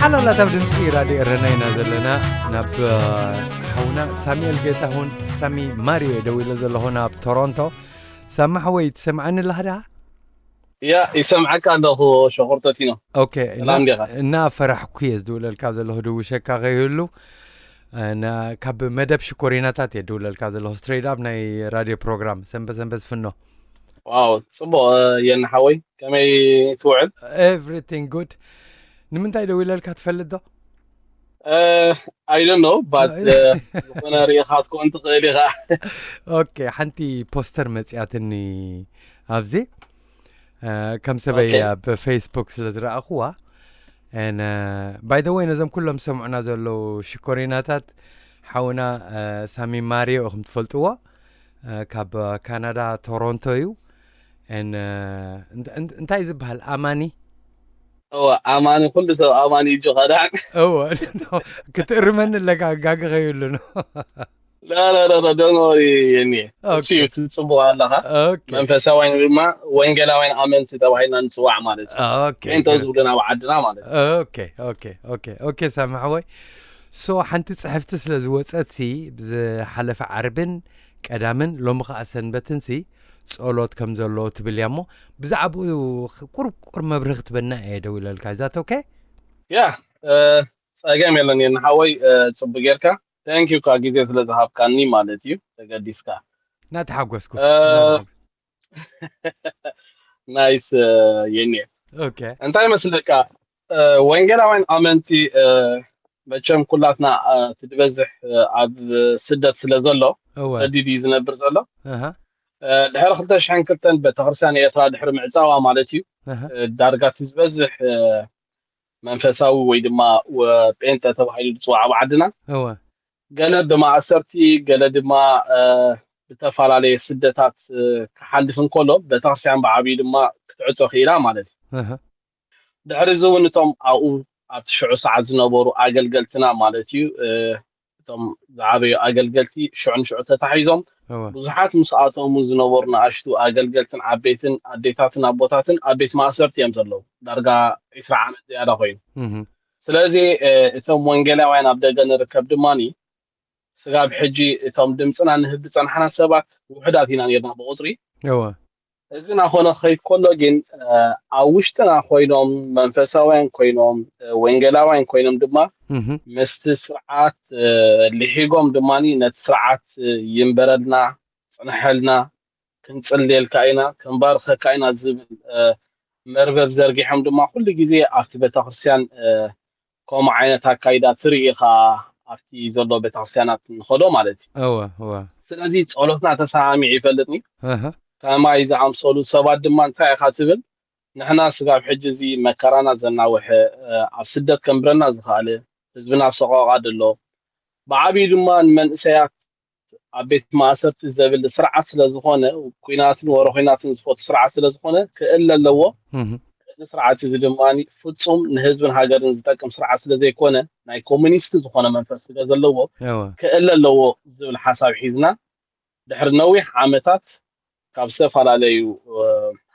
ሓላላት ኣብ ድምፂ ራድዮ ኤረና ኢና ዘለና። ናብ ሓውና ሳሙኤል ጌታሁን፣ ሳሚ ማሪዮ፣ ደዊለ ዘለኹ ናብ ቶሮንቶ። ሳሚ ሓወይ፣ ትሰምዓኒ ኣለኻ ድኣ? ያ፣ ይሰምዓካ ኣለኹ። ሸኾርተቲኖ፣ ኦኬ። ሰላም ዲኻ? እና ፈራሕኩ እየ ዝድውለልካ ዘለኹ፣ ድውሸካ ከይህሉ። እና ካብ መደብ ሽኮሪናታት እየ ድውለልካ ዘለኹ፣ ስትሬት ኣፕ ናይ ራድዮ ፕሮግራም ሰንበት ሰንበት ዝፍኖ። ዋው፣ ጽቡቕ። የና ሓወይ፣ ከመይ ትውዕል? Everything good። ንምንታይ ደው ኢለልካ ትፈልጥ ዶ? I don't know, but ዝኾነ ርኢኻ ክትከውን ትኽእል ኢኻ። ኦኬ፣ ሓንቲ ፖስተር መፂኣትኒ ኣብዚ፣ እ፣ ከም ሰበይ ኦኬ። ኣብ ፌስቡክ ስለ ዝረኣኹዋ። And, uh, by the way፣ ነዞም ኩሎም ዝሰምዑና ዘለዉ ሽኮሪናታት፣ ሓውና፣ እ፣ ሳሚ ማሪዮ ኢኹም ትፈልጥዎ፣ እ፣ ካብ ካናዳ ቶሮንቶ እዩ። And, እ፣ እንት- እንት- እንታይ ዝበሃል፣ ኣማኒ? እወ፣ ኣማኒ፣ ኩሉ ሰብ ኣማኒ እዩ። ጆኻ ደሓን? እወ። ክትእርመኒ ኣለካ፣ ጋገ ከይብሉ ነው። ላ፣ ላ፣ ላ፣ ላ፣ don't worry፣ የኒ። እሱ ኦኬ። እዩ፣ ትጽቡቕ ኣለኻ። ኦኬ። መንፈሳውያን ድማ ወንጌላውያን ኣመንቲ ተባሂልና ንጽዋዕ ማለት እዩ። ኦኬ፣ ጴንጠ good። ዝብሉና ኣብ ዓድና ማለት እዩ። ኦኬ፣ ኦኬ፣ ኦኬ፣ ኦኬ፣ ሳሚ ሓወይ። ሶ፣ ሓንቲ ጽሕፍቲ ስለ ዝወጸት ሲ፣ ዝሓለፈ ዓርብን ቀዳምን፣ ሎሚ ኸኣ ሰንበትን ሲ፣ ጸሎት ከም ዘሎ ትብል እያ እሞ፣ ብዛዕባኡ ቁርቁር መብርሂ ክትበና እየ ደው ኢለልካ። Is that okay? ያ፣ እ፣ ጸገም የለን፣ የኒ ሓወይ፣ እ፣ ጽቡቅ ጌርካ። Thank you፣ ካ ግዜ ስለ ዝሃብካኒ ማለት እዩ፣ ተገዲስካ። እናተሓጎስኩ፣ እ፣ እናተሓጎስኩ። ናይስ፣ እ፣ የኒ። ኦኬ። እንታይ መስለካ፣ እ፣ ወንጌላውያን ኣመንቲ፣ እ፣ መቸም ኩላትና፣ እ፣ እቲ ዝበዝሕ፣ እ፣ ኣብ ስደት ስለ ዘሎ፣ እወ። ሰዲድ እዩ ዝነብር ዘሎ። ኣሃ። እ፣ ድሕሪ ክልተ ሽሕን ክልተን ቤተክርስትያን ኤርትራ ድሕሪ ምዕጻዋ ማለት እዩ፣ ኣሃ። እ፣ ዳርጋ እቲ ዝበዝሕ፣ እ፣ መንፈሳዊ ወይ ድማ ወ-፣ ጴንጠ ተባሂሉ ዝጽዋዕ ኣብ ዓድና፣ እወ። ገለ ብማእሰርቲ፣ ገለ ድማ፣ እ፣ ብተፈላለየ ስደታት፣ እ፣ ክሓልፍ እንከሎ፣ ቤተክርስትያን ብዓብዩ ድማ ክትዕጾ ክኢላ ማለት እዩ። ኣሃ። ድሕሪ እዚ እውን እቶም ኣብኡ ኣብቲ ሽዑ ሰዓት ዝነበሩ ኣገልገልትና ማለት እዩ፣ እ፣ እቶም ዝዓበዩ ኣገልገልቲ ሽዑ ንሽዑ ተታሒዞም፣ እወ። ብዙሓት ምስ ኣተሙ ዝነበሩ ንኣሽቱ ኣገልገልትን ዓበይትን ኣዴታትን ኣቦታትን ኣብ ቤት ማእሰርቲ እዮም ዘለዉ። ዳርጋ ዒስራ ዓመት ዝያዳ ኮይኑ። እህ። ስለዚ፣ እ፣ እቶም ወንጌላውያን ኣብ ደገ ንርከብ ድማኒ፣ ስጋብ ሕጂ እቶም ድምፅና ንህብ ዝጸናሕና ሰባት ውሑዳት ኢና ነርና ብቑጽሪ። እወ። እዚ እናኾነ ክኸይድ ከሎ ግን፣ እ፣ ኣብ ውሽጥና ኮይኖም፣ መንፈሳውያን ኮይኖም፣ እ፣ ወንጌላውያን ኮይኖም ድማ እህ። ምስቲ ስርዓት፣ እ፣ ልሒጎም ድማኒ ነቲ ስርዓት፣ እ፣ ይንበረልና፣ ጽንሐልና፣ ክንጽልየልካ ኢና፣ ክንባርኸካ ኢና ዝብል፣ እ፣ መርበብ ዘርጊሖም ድማ ኩሉ ግዜ ኣብቲ ቤተክርስትያን፣ እ፣ ከምኡ ዓይነት ኣካይዳ ትርኢ ኢኻ ኣብቲ ዘሎ ቤተክርስትያናት ንኸዶ ማለት እዩ። እወ፣ እወ። ስለዚ ጸሎትና ተሰማሚዑ ይፈልጥኒ። እህ። ከማይ ዝኣምሰሉ ሰባት ድማ እንታይ ኢኻ ትብል? ንሕና ስጋብ ሕጂ እዚ መከራና ዘናውሐ፣ እ፣ ኣብ ስደት ከንብረና ዝኸኣለ፣ ህዝብና ኣብ ሰቆቓ ደሎ፣ ብዓብዩ ድማ ንመንእሰያት ኣብ ቤት ማእሰርቲ ዘብል ስርዓት ስለ ዝኾነ፣ ኲናትን ወረ ኲናትን ዝፈቱ ስርዓት ስለ ዝኾነ ክእለ ኣለዎ። እህ። እዚ ስርዓት እዚ ድማ ፍጹም ንህዝብን ሃገርን ዝጠቅም ስርዓት ስለ ዘይኮነ፣ ናይ ኮሙኒስት ዝኾነ መንፈስ ስለ ዘለዎ እወ። ክእለ ኣለዎ ዝብል ሓሳብ ሒዝና፣ ድሕሪ ነዊሕ ዓመታት ካብ ዝተፈላለዩ፣ እ፣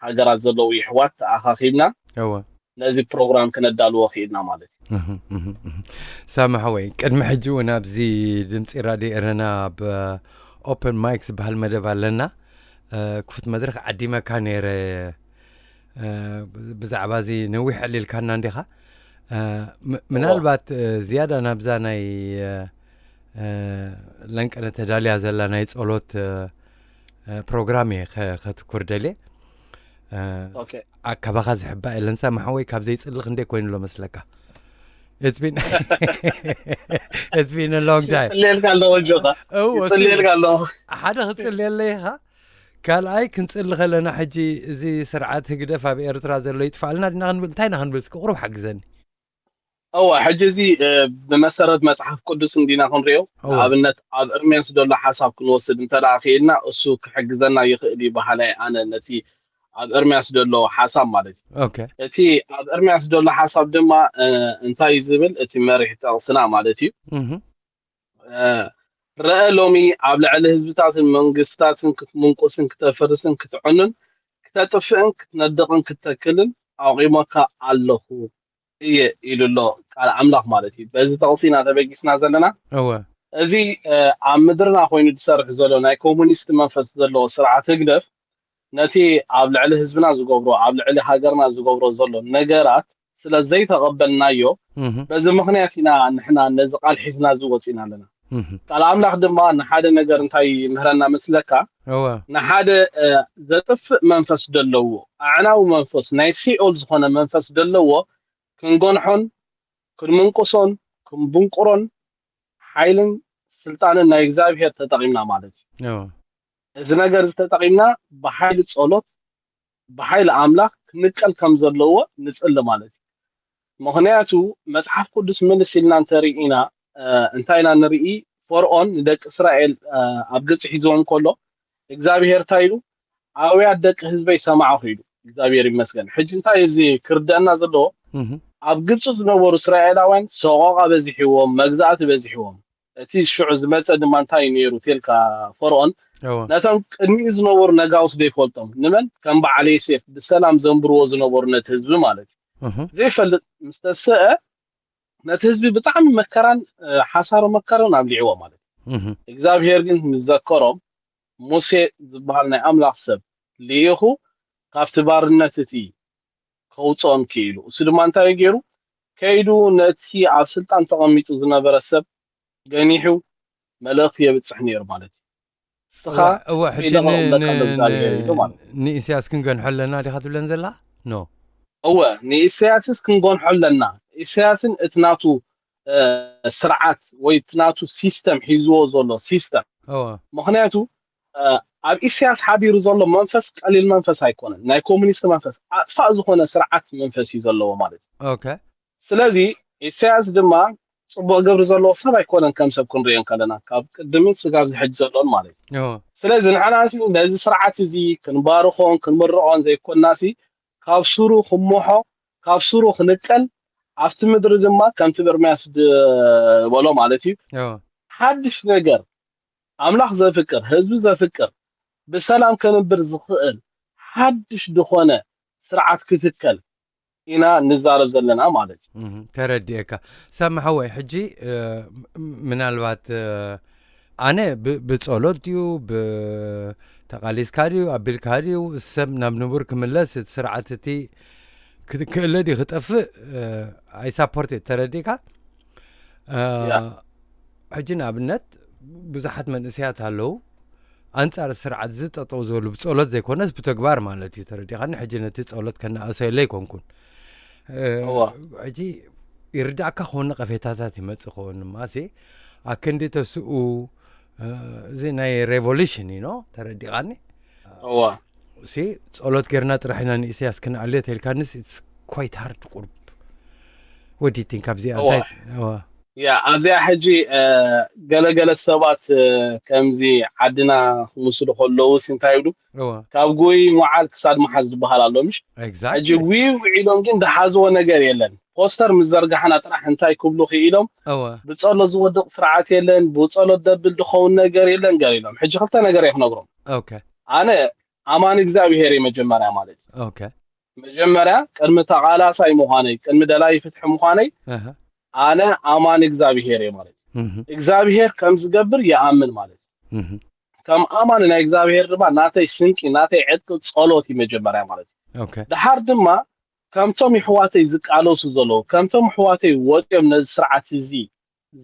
ሃገራት ዘለዉ የሕዋት ተኣኻኺብና እወ። ነዚ ፕሮግራም ክነዳልዎ ክኢልና ማለት እዩ። እህ፣ እህ፣ እህ። ሳሚ ሓወይ፣ ቅድሚ ሕጂ እውን ኣብዚ ድምፂ ራድዮ ኤረና ኣብ ኦፕን ማይክ ዝበሃል መደብ ኣለና። እ፣ ክፉት መድረኽ ዓዲመካ ነይረ። እ፣ ብዛዕባ እዚ ነዊሕ ዕሊልካና እንዲኻ። እ፣ ም-፣ እወ። ምናልባት፣ እ፣ ዝያዳ ናብዛ ናይ፣ እ፣ እ፣ ለንቀነ ተዳልያ ዘላ ናይ ጸሎት፣ እ፣ እ፣ ፕሮግራም እየ ከ-፣ ከትኩር ደልየ። እ፣ ኦኬ። ኣ-፣ ካባኻ ዝሕባእ የለን ሳሚ ሓወይ፣ ካብ ዘይጽሊ ክንደይ ኮይኑ ኣሎ መስለካ? It's been, it's been a long time። ይጽልየልካ ኣለኹ፣ ጆኻ። እዎ፣ ይጽልየልካ ኣለኹ። ሓደ ክትጽልየለይ ኢኻ፣ ካልኣይ ክንጽሊ ከለና ሕጂ እዚ ስርዓት ህግደፍ ኣብ ኤርትራ ዘሎ ይጥፋልና ድና ክንብል፣ እንታይ ኢና ክንብል? እስኪ ቁሩብ ሓግዘኒ። እወ፣ ሕጂ እዚ፣ እ፣ ብመሰረት መጽሓፍ ቅዱስ እንዲና ክንሪኦ፣ እወ። ንኣብነት ኣብ ኤርምያስ ዘሎ ሓሳብ ክንወስድ እንተ ደኣ ክኢልና፣ እሱ ክሕግዘና ይኽእል እዩ በሃላይ ኣነ ነቲ ኣብ ኤርምያስ ዘሎ ሓሳብ ማለት እዩ። ኦኬ። እቲ ኣብ ኤርምያስ ዘሎ ሓሳብ ድማ፣ እ፣ እንታይ እዩ ዝብል? እቲ መሪሕ ጥቕስና ማለት እዩ። እህ። እ፣ "ረአ ሎሚ ኣብ ልዕሊ ህዝብታትን መንግስታትን ክትምንቁስን ክተፍርስን ክትዕኑን ክተጥፍእን ክትነድቕን ክትተክልን ኣቑሞካ ኣለኹ" እየ ኢሉ ኣሎ ቃል ኣምላኽ ማለት እዩ። በዚ ጥቕሲ ኢና ተበጊስና ዘለና። እወ እዚ ኣብ ምድርና ኮይኑ ዝሰርሕ ዘሎ ናይ ኮሙኒስት መንፈስ ዘለዎ ስርዓት ህግደፍ ነቲ ኣብ ልዕሊ ህዝብና ዝገብሮ ኣብ ልዕሊ ሃገርና ዝገብሮ ዘሎ ነገራት ስለ ዘይተቐበልናዮ በዚ ምኽንያት ኢና ንሕና ነዚ ቃል ሒዝና ዝወፂና ኣለና። ቃል ኣምላኽ ድማ ንሓደ ነገር እንታይ ይምህረና መስለካ? ንሓደ ዘጥፍእ መንፈስ ደለዎ ኣዕናዊ መንፈስ ናይ ሲኦል ዝኾነ መንፈስ ደለዎ ክንጎንሖን ክንምንቁሶን ክንብንቁሮን ሓይልን ስልጣንን ናይ እግዚኣብሔር ተጠቒምና ማለት እዩ። እዚ ነገር እዚ ተጠቒምና ብሓይሊ ጸሎት ብሓይሊ ኣምላኽ ክንቀል ከም ዘለዎ ንጽሊ ማለት እዩ። ምኽንያቱ መጽሓፍ ቅዱስ ምልስ ኢልና እንተርኢና እንታይ ኢና ንርኢ? ፈርኦን ንደቂ እስራኤል ኣብ ግብፂ ሒዝዎም ከሎ እግዚኣብሔር እንታይ ኢሉ? ኣውያት ደቂ ህዝበይ ሰማዕኹ ኢሉ። እግዚኣብሔር ይመስገን። ሕጂ እንታይ እዚ ክርደአና ዘለዎ ኣብ ግብፂ ዝነበሩ እስራኤላውያን ሰቆቃ በዚሕዎም፣ መግዛእቲ በዚሕዎም። እቲ ሽዑ ዝመፀ ድማ እንታይ ነይሩ? ቴልካ ፈርኦን ነቶም ቅድሚኡ ዝነበሩ ነጋውስ ዘይፈልጦም ንመን ከም በዓል ዮሴፍ ብሰላም ዘንብርዎ ዝነበሩ ነቲ ህዝቢ ማለት እዩ ዘይፈልጥ ምስ ተስአ ነቲ ህዝቢ ብጣዕሚ መከራን ሓሳሮ መከራን ኣብሊዕዎ ማለት እዩ። እግዚኣብሔር ግን ምስ ዘከሮም ሙሴ ዝበሃል ናይ ኣምላኽ ሰብ ልኢኹ ካብቲ ባርነት እቲ ከውፅኦም ክኢሉ እሱ ድማ እንታይ ገይሩ ከይዱ ነቲ ኣብ ስልጣን ተቐሚጡ ዝነበረ ሰብ ገኒሑ መልእኽቲ የብፅሕ ነይሩ ማለት እዩ። ንስኻ እወ ሕጂ ንኢሳያስ ክንገንሖ ኣለና ዲኻ ትብለን ዘላ? ኖ እወ ንኢሳያስስ ክንጎንሖ ኣለና። ኢሳያስን እቲ ናቱ ስርዓት ወይ እቲ ናቱ ሲስተም ሒዝዎ ዘሎ ሲስተም ምክንያቱ ኣብ ኢሳያስ ሓዲሩ ዘሎ መንፈስ ቀሊል መንፈስ ኣይኮነን። ናይ ኮሙኒስት መንፈስ ኣጥፋእ ዝኾነ ስርዓት መንፈስ እዩ ዘለዎ ማለት እዩ። ስለዚ ኢሳያስ ድማ ፅቡቅ ግብሪ ዘለዎ ሰብ ኣይኮነን ከም ሰብ ክንሪኦ ከለና ካብ ቅድምን ስጋብ ዝሕጅ ዘሎን ማለት እዩ። ስለዚ ንሕና ነዚ ስርዓት እዚ ክንባርኾን ክንምርቖን ዘይኮናሲ ካብ ሱሩ ክሞሖ ካብ ሱሩ ክንቀል ኣብቲ ምድሪ ድማ ከምቲ በርምያስ ዝበሎ ማለት እዩ ሓድሽ ነገር ኣምላኽ ዘፍቅር ህዝቢ ዘፍቅር ብሰላም ከንብር ዝኽእል ሓድሽ ዝኾነ ስርዓት ክትከል ኢና ንዛረብ ዘለና ማለት እዩ። ተረዲኤካ ሳሚ ሓወይ። ሕጂ ምናልባት ኣነ ብጸሎት ድዩ ተቓሊስካ ድዩ ኣቢልካ ድዩ ሰብ ናብ ንቡር ክምለስ እቲ ስርዓት እቲ ክእለ ድዩ ክጠፍእ ኣይሳፖርት እየ። ተረዲእካ? ሕጂ ንኣብነት ብዙሓት መንእሰያት ኣለዉ ኣንጻር ስርዓት እዚ ጠጠው ዝበሉ ብጸሎት ዘይኮነስ ብተግባር ማለት እዩ። ተረዲኻኒ? ሕጂ ነቲ ጸሎት ከነኣእሰየለ ኣይኮንኩን። ሕጂ ይርዳእካ ክኸውን ነቐፌታታት ይመጽእ ክኸውን ማሲ ኣክንዲ ተስኡ እዚ ናይ ሬቮሉሽን ኢኖ ተረዲኻኒ? ሲ ጸሎት ጌርና ጥራሕ ኢና ንኢሳያስ ክንኣልዮ ተልካንስ it's quite hard ቁርብ ወዲቲን ካብዚኣ እንታይ ያ ኣብዚኣ ሕጂ ገለገለ ሰባት ከምዚ ዓድና ክምስሉ ከለውስ እንታይ ይብሉ ካብ ጉይ መዓል ክሳድ መሓዝ ዝበሃል ኣሎ ምሽ ሕጂ ጉይ ውዒሎም ግን ዝሓዝዎ ነገር የለን ፖስተር ምስ ዘርጋሕና ጥራሕ እንታይ ክብሉ ክኢሎም ብፀሎት ዝወድቕ ስርዓት የለን ብፀሎት ደብል ዝኸውን ነገር የለን ገር ኢሎም ሕጂ ክልተ ነገር እየ ክነግሮም ኣነ ኣማን እግዚኣብሄር እየ መጀመርያ ማለት እዩ መጀመርያ ቅድሚ ተቓላሳይ ምዃነይ ቅድሚ ደላይ ፍትሒ ምዃነይ ኣነ ኣማን እግዚኣብሄር እየ ማለት እዩ እግዚኣብሄር ከም ዝገብር ይኣምን ማለት እዩ ከም ኣማን ናይ እግዚኣብሄር ድማ ናተይ ስንቂ ናተይ ዕጥቂ ጸሎት እዩ መጀመርያ ማለት እዩ ድሓር ድማ ከምቶም ይሕዋተይ ዝቃለሱ ዘለዉ ከምቶም ይሕዋተይ ወፅዮም ነዚ ስርዓት እዚ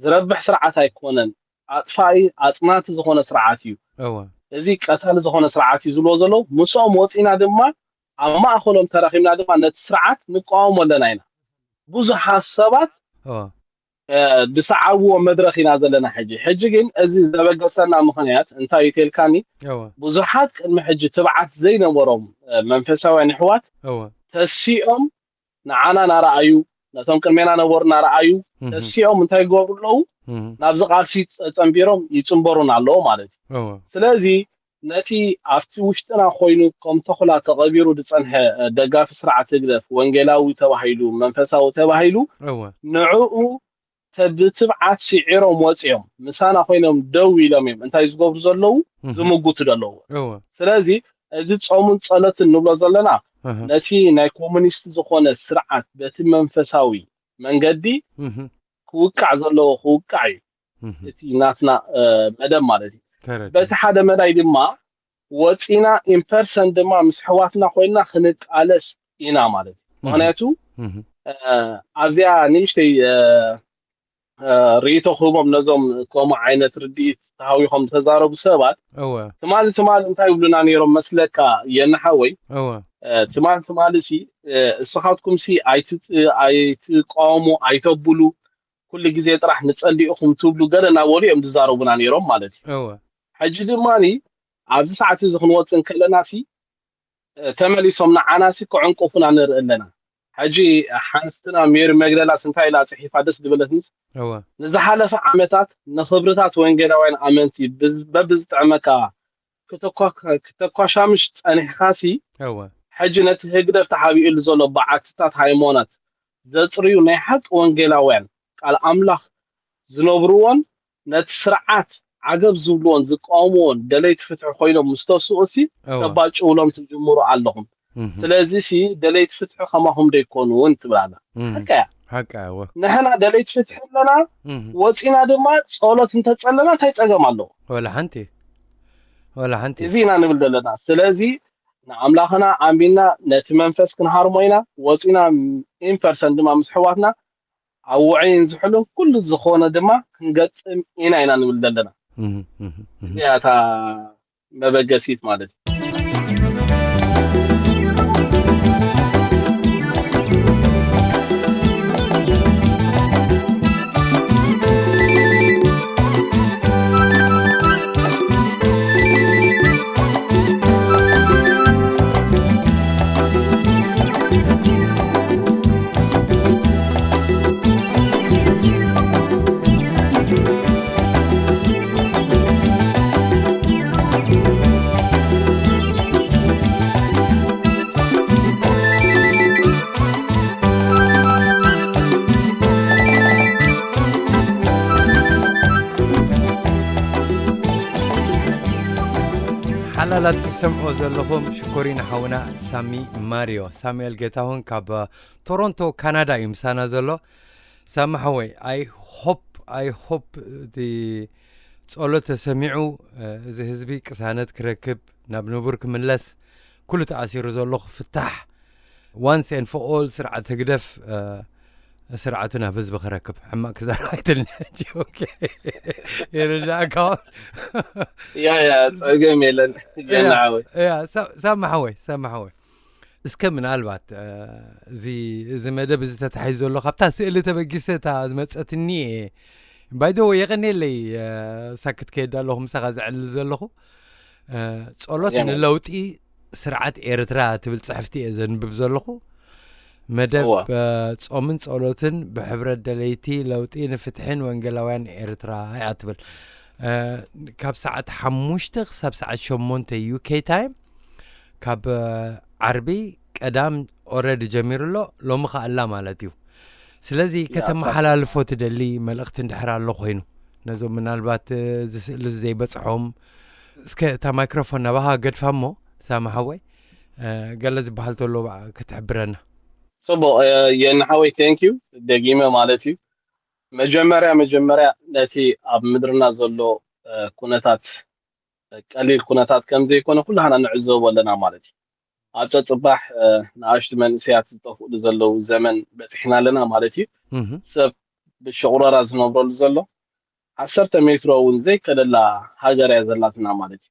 ዝረብሕ ስርዓት ኣይኮነን ኣጥፋኢ ኣፅናቲ ዝኾነ ስርዓት እዩ እዚ ቀታሊ ዝኾነ ስርዓት እዩ ዝብልዎ ዘለዉ ምስኦም ወፂና ድማ ኣብ ማእኸሎም ተራኺብና ድማ ነቲ ስርዓት ንቃወሞ ኣለና ኢና ብዙሓት ሰባት ዝሰዓብዎ መድረኽ ኢና ዘለና ሕጂ ሕጂ ግን እዚ ዘበገሰና ምኽንያት እንታይ እዩ ተልካኒ ብዙሓት ቅድሚ ሕጂ ትብዓት ዘይነበሮም መንፈሳውያን ኣሕዋት ተሲኦም ንዓና ናረኣዩ ነቶም ቅድሜና ነበሩ ናረኣዩ ተሲኦም እንታይ ይገብሩ ኣለዉ ናብዚ ቃልሲ ፀንቢሮም ይፅንበሩን ኣለዉ ማለት እዩ ስለዚ ነቲ ኣብቲ ውሽጥና ኮይኑ ከም ተኹላ ተቐቢሩ ዝፀንሐ ደጋፊ ስርዓት ህግደፍ ወንጌላዊ ተባሂሉ መንፈሳዊ ተባሂሉ ንዕኡ ብትብዓት ስዒሮም ወፂኦም ምሳና ኮይኖም ደው ኢሎም እዮም እንታይ ዝገብሩ ዘለዉ ዝምጉቱ ዘለዉ ስለዚ እዚ ጾምን ጸሎትን ንብሎ ዘለና ነቲ ናይ ኮሙኒስት ዝኾነ ስርዓት በቲ መንፈሳዊ መንገዲ ክውቃዕ ዘለዎ ክውቃዕ እዩ። እቲ ናትና መደብ ማለት እዩ። በቲ ሓደ መዳይ ድማ ወፂና ኢምፐርሰን ድማ ምስ ኣሕዋትና ኮይና ክንቃለስ ኢና ማለት እዩ። ምክንያቱ ኣብዚኣ ንእሽተይ ርእይቶ ክህቦም ነዞም ከምኡ ዓይነት ርድኢት ተሃዊኾም ዝተዛረቡ ሰባት፣ ትማሊ ትማሊ እንታይ ይብሉና ነይሮም መስለካ? የናሓወይ ትማሊ ትማሊ ሲ እስኻትኩም ሲ ኣይትቃወሙ፣ ኣይተብሉ፣ ኩሉ ግዜ ጥራሕ ንጸሊ ኢኹም ትብሉ ገለ እናበሉ እዮም ዝዛረቡና ነይሮም ማለት እዩ። ሕጂ ድማ ኣብዚ ሰዓት እዚ ክንወፅእ እንከለና ሲ ተመሊሶም ንዓና ሲ ክዕንቁፉና ንርኢ ኣለና። ሕጂ ሓንስትና ሜሪ መግደላስ እንታይ ኢላ ፅሒፋ ደስ ዝበለትንስ፣ ንዝሓለፈ ዓመታት ንኽብርታት ወንጌላውያን ኣመንቲ በብዝጥዕመካ ክተኳሻምሽ ጸኒሕኻሲ፣ ሕጂ ነቲ ህግደፍ ተሓቢኡሉ ዘሎ በዓትታት ሃይማኖት ዘጽርዩ ናይ ሓቂ ወንጌላውያን ቃል ኣምላኽ ዝነብርዎን ነቲ ስርዓት ዓገብ ዝብልዎን ዝቃወምዎን ደለይቲ ፍትሒ ኮይኖም ምስ ተስኡሲ ከባጭውሎም ትጅምሩ ኣለኹም። ስለዚ ሲ ደለይቲ ፍትሒ ከማኹም ዶ ኣይኮኑን ትብል ኣላ። ሓቃ እያ። ሓቃ እወ። ንሕና ደለይቲ ፍትሒ ኣለና፣ ወፂና ድማ ጸሎት እንተጸለና እንታይ ጸገም ኣለዎ? ወላ ሓንቲ። ወላ ሓንቲ። እዚ ኢና ንብል ዘለና። ስለዚ ንኣምላኽና ኣሚንና ነቲ መንፈስ ክንሃርሞ ኢና። ወፂና ኢንፐርሰን ድማ ምስ ኣሕዋትና ኣብ ውዑይን ዝሑልን ኩሉ ዝኾነ ድማ ክንገጥም ኢና ኢና ንብል ዘለና። እዚኣ እታ መበገሲት ማለት እዩ። ሓላላት ዝሰምዖ ዘለኹም ሽኮሪና ሓውና ሳሚ ማሪዮ ሳሙኤል ጌታሁን ካብ ቶሮንቶ ካናዳ እዩ ምሳና ዘሎ። ሳሚ ሓወይ፣ I hope I hope እቲ ጸሎት ተሰሚዑ እዚ ህዝቢ ቅሳነት ክረክብ ናብ ንቡር ክምለስ ኩሉ ተኣሲሩ ዘሎ ክፍታሕ once and for all ስርዓት ህግደፍ ስርዓቱ ናብ ህዝቢ ክረክብ ሕማቅ ክዛረብ ኣይትልኒ ሕጂ okay ይርዳእካ ያ ያ ጸገም የለን ገና ዓወይ ያ ሳማ ሓወይ ሳማ ሓወይ እስከ ምናልባት እዚ እዚ መደብ እዚ ተታሒዙ ዘሎ ካብታ ስእሊ ተበጊሰ እታ ዝመፀትኒ እየ ባይደወ የቐንየለይ ሳክት ከየዳ ኣለኹ ምሳኻ ዘዕልል ዘለኹ ጸሎት ንለውጢ ስርዓት ኤርትራ ትብል ፅሕፍቲ እየ ዘንብብ ዘለኹ መደብ ጾምን ጸሎትን ብሕብረት ደለይቲ ለውጢ ንፍትሕን ወንጌላውያን ኤርትራ እያ ትብል ካብ ሰዓት ሓሙሽተ ክሳብ ሰዓት ሸሞንተ ዩኬ ታይም ካብ ዓርቢ ቀዳም ኦረዲ ጀሚሩ ኣሎ ሎሚ ከኣላ ማለት እዩ ስለዚ ከተመሓላልፎ ትደሊ መልእኽቲ እንድሕር ኣሎ ኮይኑ ነዞም ምናልባት እዚ ስእሊ ዘይበፅሖም እስከ እታ ማይክሮፎን ናባኻ ገድፋ እሞ ሳሚ ሓወይ ገለ ዝበሃል ተሎ ክትሕብረና ጽቡቅ የንሓወይ thank you ደጊመ ማለት እዩ መጀመርያ መጀመርያ ነቲ ኣብ ምድርና ዘሎ ኩነታት ቀሊል ኩነታት ከም ዘይኮነ ኩላህና ንዕዘቦ ኣለና ማለት እዩ። ኣብ ጸጽባሕ ንኣሽቱ መንእሰያት ዝጠፍእሉ ዘለዉ ዘመን በጺሕና ኣለና ማለት እዩ። ሰብ ብሽቑረራ ዝነብረሉ ዘሎ ዓሰርተ ሜትሮ እውን ዘይከደላ ሃገር እያ ዘላትና ማለት እዩ።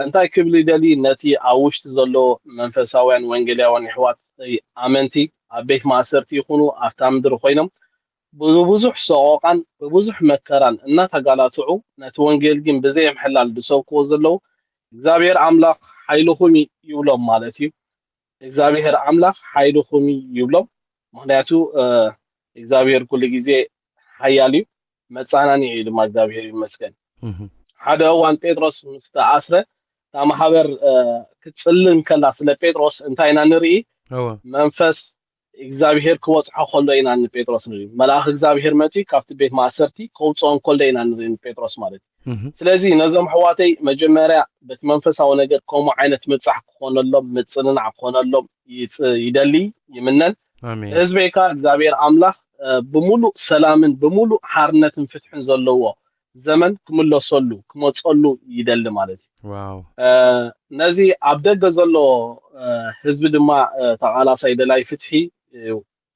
እንታይ ክብል ይደሊ ነቲ ኣብ ውሽጢ ዘሎ መንፈሳውያን ወንጌላውያን የሕዋት ኣመንቲ ኣብ ቤት ማእሰርቲ ይኹኑ ኣብታ ምድሪ ኮይኖም ብብዙሕ ሰቆቃን ብብዙሕ መከራን እናተጋላትዑ ነቲ ወንጌል ግን ብዘየምሕላል ዝሰብክዎ ዘለዉ እግዚኣብሔር ኣምላኽ ሓይልኹም እዩ ይብሎም ማለት እዩ እግዚኣብሔር ኣምላኽ ሓይልኹም እዩ ይብሎም ምክንያቱ እግዚኣብሔር ኩሉ ግዜ ሓያል እዩ መፀናኒዒ እዩ ድማ እግዚኣብሔር ይመስገን ሓደ እዋን ጴጥሮስ ምስ ተኣስረ እታ ማሕበር ክትፅልን ከላ ስለ ጴጥሮስ እንታይ ኢና ንርኢ መንፈስ እግዚኣብሄር ክወፅሖ ከሎ ኢና ንጴጥሮስ ንርኢ። መልኣኽ እግዚኣብሄር መፂኡ ካብቲ ቤት ማእሰርቲ ከውፅኦ እንከሎ ኢና ንርኢ ንጴጥሮስ ማለት እዩ። ስለዚ ነዞም ኣሕዋተይ መጀመርያ በቲ መንፈሳዊ ነገር ከምኡ ዓይነት ምብፃሕ ክኾነሎም፣ ምፅንናዕ ክኾነሎም ይደሊ፣ ይምነን። ህዝበይ ከዓ እግዚኣብሔር ኣምላኽ ብሙሉእ ሰላምን ብሙሉእ ሓርነትን ፍትሕን ዘለዎ ዘመን ክምለሰሉ ክመፀሉ ይደሊ ማለት እዩ። ነዚ ኣብ ደገ ዘሎ ህዝቢ ድማ ተቓላሳይ ደላይ ፍትሒ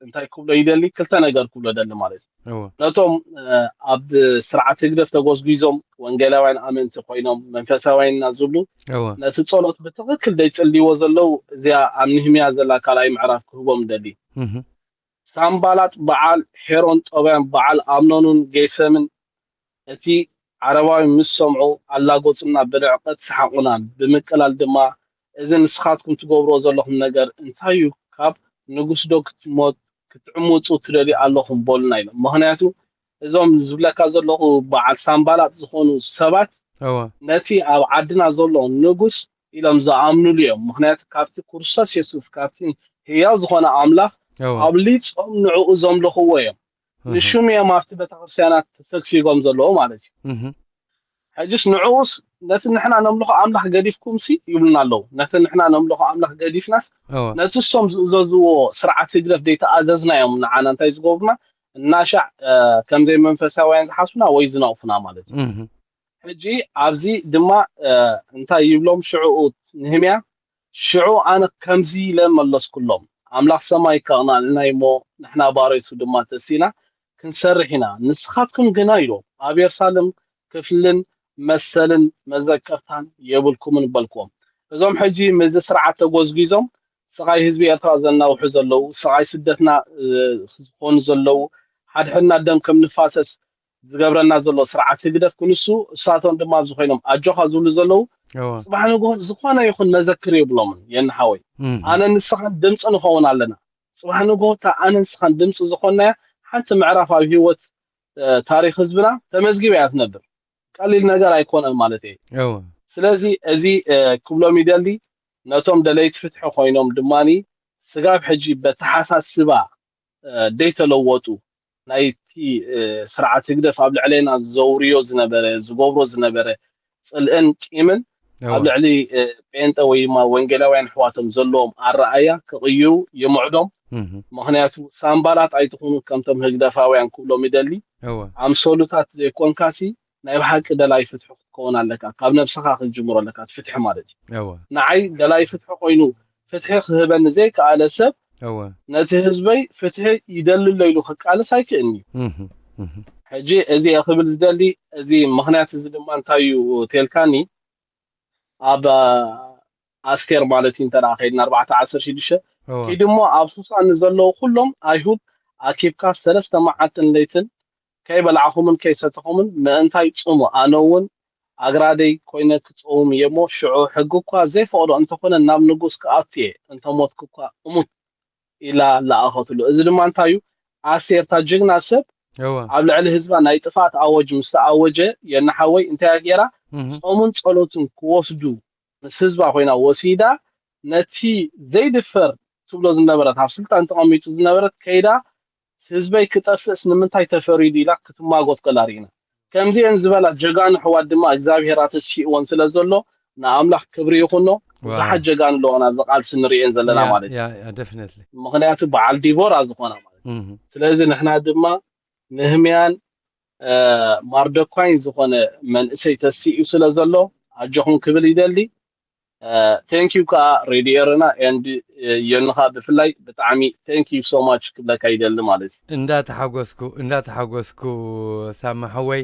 እንታይ ክብሎ ይደሊ? ክልተ ነገር ክብሎ ደሊ ማለት እዩ። ነቶም ኣብ ስርዓት ህግደፍ ተጎዝጒዞም ወንጌላውያን ኣመንቲ ኮይኖም መንፈሳውያን ኢና ዝብሉ ነቲ ጸሎት ብትኽክል ዘይጽልይዎ ዘለዉ እዚኣ ኣብ ንህምያ ዘላ ካልኣይ ምዕራፍ ክህቦም ደሊ። ሳምባላጥ በዓል ሄሮን ጦብያን በዓል ኣምኖንን ጌሰምን እቲ ዓረባዊ ምስ ሰምዑ ኣላገጹና ብንዕቀት ሰሓቑና፣ ብምቅላል ድማ እዚ ንስኻትኩም ትገብርዎ ዘለኹም ነገር እንታይ እዩ? ካብ ንጉስ ዶ ክትዕምጹ ትደልዩ ኣለኹም በሉና ኢሎም። ምኽንያቱ እዞም ዝብለካ ዘለኹ በዓል ሳምባላጥ ዝኾኑ ሰባት ነቲ ኣብ ዓድና ዘሎ ንጉስ ኢሎም ዝኣምኑሉ እዮም። ምኽንያቱ ካብቲ ክርስቶስ የሱስ ካብቲ ህያው ዝኾነ ኣምላኽ ኣብሊጾም ንዕኡ ዘምልኽዎ እዮም። ንሹም እዮም ኣብቲ ቤተክርስትያናት ተሰግሲጎም ዘለዉ ማለት እዩ። ሕጅስ ንዕኡስ ነቲ ንሕና ነምልኾ ኣምላኽ ገዲፍኩም ሲ ይብሉና ኣለዉ። ነቲ ንሕና ነምልኾ ኣምላኽ ገዲፍናስ ነቲ እሶም ዝእዘዝዎ ስርዓት ህግደፍ ዘይተኣዘዝና እዮም ንዓና እንታይ ዝገብሩና እናሻዕ ከም ዘይመንፈሳውያን ዝሓስቡና ወይ ዝነቕፉና ማለት እዩ። ሕጂ ኣብዚ ድማ እንታይ ይብሎም ሽዑ ንህምያ ሽዑ ኣነ ከምዚ ኢለ መለስኩሎም፣ ኣምላኽ ሰማይ ከቕንኣልና እሞ ንሕና ባሮቱ ድማ ተሲእና ክንሰርሕ ኢና፣ ንስኻትኩም ግና ኢሎም ኣብ የሩሳሌም ክፍልን መሰልን መዘከርታን የብልኩምን በልክዎም። እዞም ሕጂ ምዚ ስርዓት ተጎዝጒዞም ስቓይ ህዝቢ ኤርትራ ዘናውሑ ዘለዉ፣ ስቓይ ስደትና ዝኾኑ ዘለዉ፣ ሓድሕድና ደም ከም ንፋሰስ ዝገብረና ዘሎ ስርዓት ህግደፍ ክንሱ እሳቶም ድማ ኣብዚ ኮይኖም ኣጆኻ ዝብሉ ዘለዉ ጽባሕ ንግሆ ዝኾነ ይኹን መዘክር የብሎምን። የንሓወይ ኣነ ንስኻን ድምፂ ንኸውን ኣለና። ጽባሕ ንግሆ እታ ኣነ ንስኻን ድምፂ ዝኾንናያ ሓንቲ ምዕራፍ ኣብ ህይወት ታሪክ ህዝብና ተመዝጊባ እያ ትነብር። ቀሊል ነገር ኣይኮነን ማለት እየ። ስለዚ እዚ ክብሎም ይደሊ ነቶም ደለይቲ ፍትሒ ኮይኖም ድማ ስጋብ ሕጂ በተሓሳስባ ደይተለወጡ ናይቲ ስርዓት ህግደፍ ኣብ ልዕሌና ዘውርዮ ዝነበረ ዝገብሮ ዝነበረ ፅልእን ቂምን ኣብ ልዕሊ ጴንጠ ወይ ድማ ወንጌላውያን ኣሕዋቶም ዘለዎም ኣረኣያ ክቕይሩ ይምዕዶም። ምኽንያቱ ሳምባላት ኣይትኹኑ ከምቶም ህግደፋውያን ክብሎም ይደሊ። ኣምሰሉታት ዘይኮንካሲ ናይ ብሓቂ ደላይ ፍትሒ ክትከውን ኣለካ። ካብ ነብስኻ ክትጅምሮ ኣለካ ፍትሒ ማለት እዩ። ንዓይ ደላይ ፍትሒ ኮይኑ ፍትሒ ክህበኒ ዘይከኣለ ሰብ ነቲ ህዝበይ ፍትሒ ይደሊ ኣሎ ኢሉ ክቃለስ ኣይክእልኒ። ሕጂ እዚ እየ ክብል ዝደሊ እዚ ምኽንያት እዚ ድማ እንታይ እዩ ተልካኒ ኣብ ኣስቴር ማለት እዩ እንተ ከይድና ኣርባዕተ ዓሰርተ ሽዱሽተ ኪድ እሞ ኣብ ሱሳ ንዘለዉ ኩሎም ኣይሁድ ኣኪብካ ሰለስተ መዓልትን ለይትን ከይበላዕኹምን ከይሰተኹምን ምእንታይ ጽሙ ኣነ እውን ኣግራደይ ኮይነ ክጸውም እየ እሞ ሽዑ ሕጊ እኳ ዘይፈቕዶ እንተኾነ ናብ ንጉስ ክኣቱ እየ እንተሞትኩ እኳ እሙት ኢላ ለኣኸትሉ። እዚ ድማ እንታይ እዩ? ኣስቴር እታ ጅግና ሰብ ኣብ ልዕሊ ህዝባ ናይ ጥፍኣት ኣወጅ ምስ ተኣወጀ የናሓወይ እንታይ እያ ገይራ? ጾምን ጸሎትን ክወስዱ ምስ ህዝባ ኮይና ወሲዳ ነቲ ዘይድፈር ትብሎ ዝነበረት ኣብ ስልጣን ተቐሚጡ ዝነበረት ከይዳ ህዝበይ ክጠፍእስ ንምንታይ ተፈሪዱ ኢላ ክትማጎት ከላ ርኢና። ከምዚአን ዝበላ ጀጋኑ ኣሕዋት ድማ እግዚኣብሔር ኣተሲእወን ስለ ዘሎ ንኣምላኽ ክብሪ ይኹኖ። ብዙሓት ጀጋኑ ኣለዋና ኣብዚ ቃልሲ ንርእየን ዘለና ማለት እዩ። ምኽንያቱ በዓል ዲቦራ ዝኾና ማለት እዩ። ስለዚ ንሕና ድማ ንህምያን ማርደኳይን ዝኾነ መንእሰይ ተሲኡ ስለ ዘሎ ኣጆኹም ክብል ይደሊ። ቴንኪዩ ከዓ ሬድዮ ኤረና ኤንድ የንኻ ብፍላይ ብጣዕሚ ቴንኪዩ ሶ ማች ክብለካ ይደሊ ማለት እዩ። እንዳተሓጎስኩ እንዳተሓጎስኩ ሳማ ሓወይ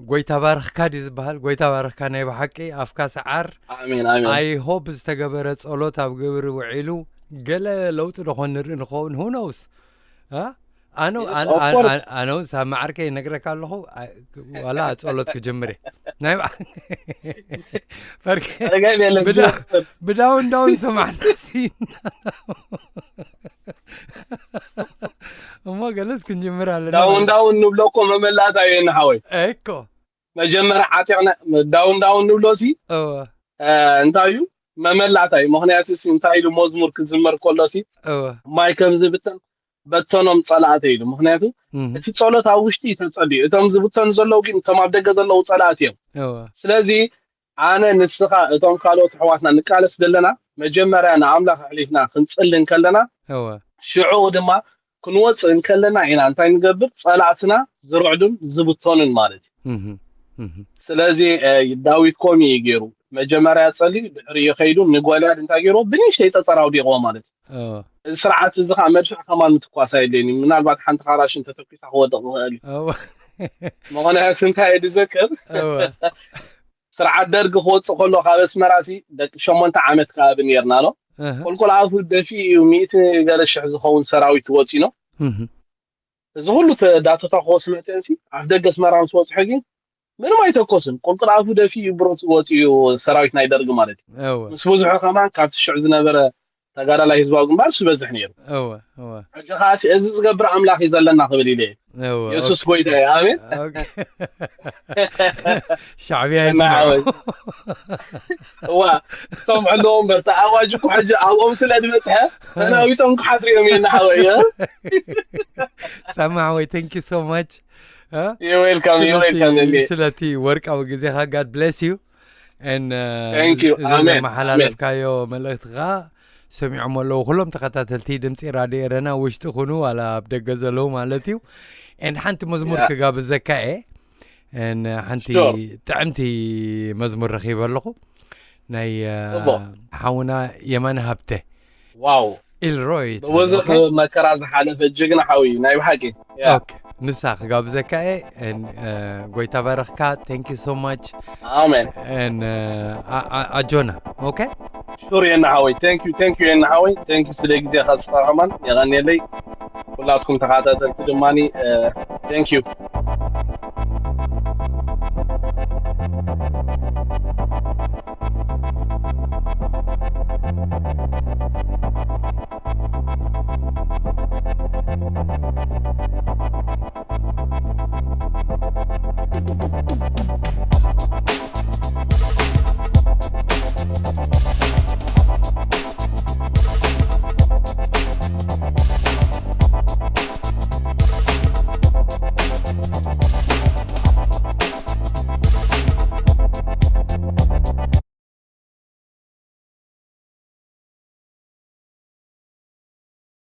ጎይታ ባርኽካ ድዩ ዝበሃል? ጎይታ ባርኽካ ናይ ብሓቂ ኣፍካ ሰዓር። ኣሜን ኣሜን። ኣይ ሆፕ ዝተገበረ ጸሎት ኣብ ግብሪ ውዒሉ ገለ ለውጢ ዶ ኮን ንርኢ ንኸውን? Who knows? ኣነ ኣነ እውን ሳብ ማዓርከ ይነግረካ ኣለኹ። ዋላ ጸሎት ክጅምር እየ ናይ ብዳውን ዳውን ስማዕና እሞ ገለስ ክንጅምር ኣለና። ዳውን ዳውን ንብሎ እኮ መመላእታ እዩ ንሓወይ። እኮ መጀመርያ ዓጢቕና ዳውን ዳውን ንብሎ ሲ እንታይ እዩ? መመላእታ እዩ። ምክንያቱ ሲ እንታይ ኢሉ መዝሙር ክዝመር ከሎ ሲ እወ ማይ ከም ዝብተን በተኖም ጸላእተ ኢሉ። ምክንያቱ እህ፣ እቲ ጸሎት ኣብ ውሽጢ እዩ ተጸልዩ። እቶም ዝብተኑ ዘለዉ ግን እቶም ኣብ ደገ ዘለዉ ጸላእት እዮም። እወ ስለዚ ኣነ ንስኻ እቶም ካልኦት ኣሕዋትና ንቃለስ ዘለና መጀመርያ ንኣምላኽ ኣሕሊፍና ክንጽሊ እንከለና እወ ሽዑኡ ድማ ክንወፅእ እንከለና ኢና እንታይ ንገብር ጸላእትና ዝርዕዱን ዝብተኑን ማለት እዩ። እህ፣ እህ፣ ስለዚ እ፣ ዳዊት ኮሚ እዩ ገይሩ መጀመርያ ጸልዩ ድሕሪ ከይዱ ንጎልያድ እንታይ ገይሩ ብንእሽተይ ጸጸር ኣውዲቕዎ ማለት እዩ። እወ እዚ ስርዓት እዚ ከዓ መድፍዕ ከማን ምትኳስ ኣየድልየን እዩ። ምናልባት ሓንቲ ካራሽ እንተተኪሳ ክወድቕ ዝኽእል እዩ። እወ ምክንያቱ እንታይ እዩ ዝዘክር እወ ስርዓት ደርጊ ክወፅእ ከሎ ካብ ኣስመራ ሲ ደቂ ሸሞንተ ዓመት ከባቢ ነርና ኣሎ። እህ፣ ቁልቁል ኣፉ ደፊኡ እዩ ሚእቲ ገለ ሽሕ ዝኸውን ሰራዊት ወፂኖ። እህ፣ እዚ ኩሉ ተ- ዳቶታ ክወስመ ሲ ኣብ ደገ ኣስመራ ምስ ወፅሐ ግን ምንም ኣይተኮስን። ቁልቁል ኣፉ ደፊኡ እዩ ብረቱ ወፂኡ ሰራዊት ናይ ደርጊ ማለት እዩ። እወ ምስ ብዙሑ ከማን ካብቲ ሽዕ ዝነበረ ተጋዳላይ ህዝባዊ ግንባር ዝበዝሕ ነይሩ። እወ እወ ሕጂ ከዓ ሲ እዚ ዝገብር ኣምላኽ እዩ ዘለና ክብል ኢለ እየ። እወ የሱስ ጎይታ እዩ። ኣሜን። ኦኬ። ሻዕብያ እዩ እና ዝስምዖ። ሓወይ እዋ ክሰምዑ ኣለዎ እምበር እቲ ኣዋጅ እኮ ሕጂ ኣብኦም ስለ ዝበፅሐ ተናዊፆም ክሓድሩ እዮም። የና ሓወይ እ? ሳማ ሓወይ thank you so much። እ? You welcome, you ስለቲ- welcome እኔ ስለቲ ወርቃዊ ግዜኻ God bless you and Thank you. እዚ ኣሜን። ዘመሓላለፍካዮ መልእኽቲ ከዓ ሰሚዖም ኣለዉ ኩሎም ተኸታተልቲ ድምፂ ራድዮ ኤረና ውሽጢ ኩኑ ዋላ ኣብ ደገ ዘለዉ ማለት እዩ። And ሓንቲ መዝሙር Yeah. ክጋብዘካ እየ። And ሓንቲ Sure. ጥዕምቲ መዝሙር ረኺበ ኣለኹ ናይ እ፣ ጽቡቕ። ሓውና የማነ ሃብተ ዋው ኢልሮይ ብብዙሕ ትብል። መከራ ዝሓለፈ ጅግና ሓዊ ናይ ብሓቂ። Yeah. ኦኬ፣ ንሳ ክጋብዘካ እየ። And እ፣ ጎይታ ባረኽካ። Thank you so much. ኣሜን። And እ፣ ኣ- ኣ- ኣጆና። ኦኬ፣ ሹር የና ሓወይ thank you thank you የና ሓወይ thank you ስለ ግዜኻ ስኻ ከማን የቐንየለይ። ኩላትኩም ተኸታተልቲ ድማ thank you።